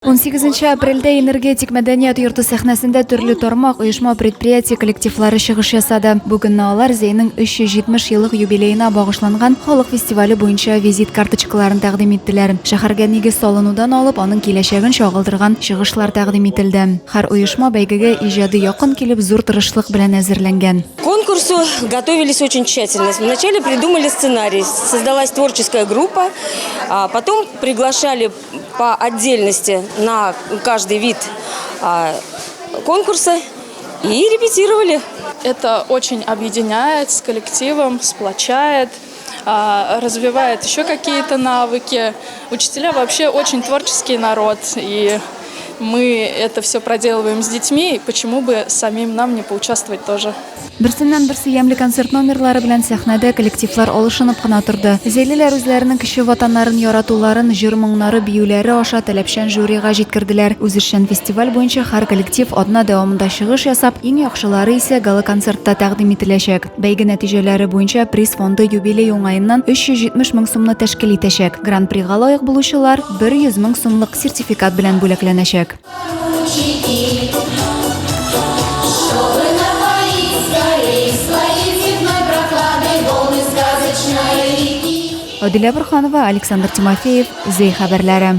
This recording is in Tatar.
18 апрельдә Энергетик мәдәният йорты сәхнәсендә төрле тармак, оешма, предприятие коллективлары чыгыш ясады. Бу көнне алар Зәйнең 370 еллык юбилеена багышланган халык фестивале буенча визит карточкаларын тәкъдим иттеләр. Шәһәргә нигез салынудан алып, аның киләчәген чагылдырган чыгышлар тәкъдим ителде. Һәр оешма бәйгегә иҗади якын килеп, зур тырышлык белән әзерләнгән. К конкурсу готовились очень тщательно. Вначале придумали сценарий, создалась творческая группа, а потом приглашали по отдельности на каждый вид конкурса и репетировали. Это очень объединяет с коллективом, сплочает, развивает еще какие-то навыки. Учителя вообще очень творческий народ, и мы это все проделываем с детьми, почему бы самим нам не поучаствовать тоже. Берсеннән-берсе ямьле концерт номерлары белән сәхнәдә коллективлар алышынып кына торды. Зәйлеләр үзләренең кече ватаннарын яратуларын җыр-моңнары, биюләре аша таләпчән жюрига җиткерделәр. Үзешчән фестиваль буенча һәр коллектив атна дәвамында чыгыш ясап, иң яхшылары исә гала-концертта тәкъдим ителәчәк. Бәйге нәтиҗәләре буенча приз фонды юбилей уңаеннан 370 мең сумны тәшкил итәчәк. Гран-прига лаек булучылар 100 мең сумлык сертификат белән бүләкләнәчәк. Адилә Борханова, Александр Тимофеев, Зәй хәбәрләре.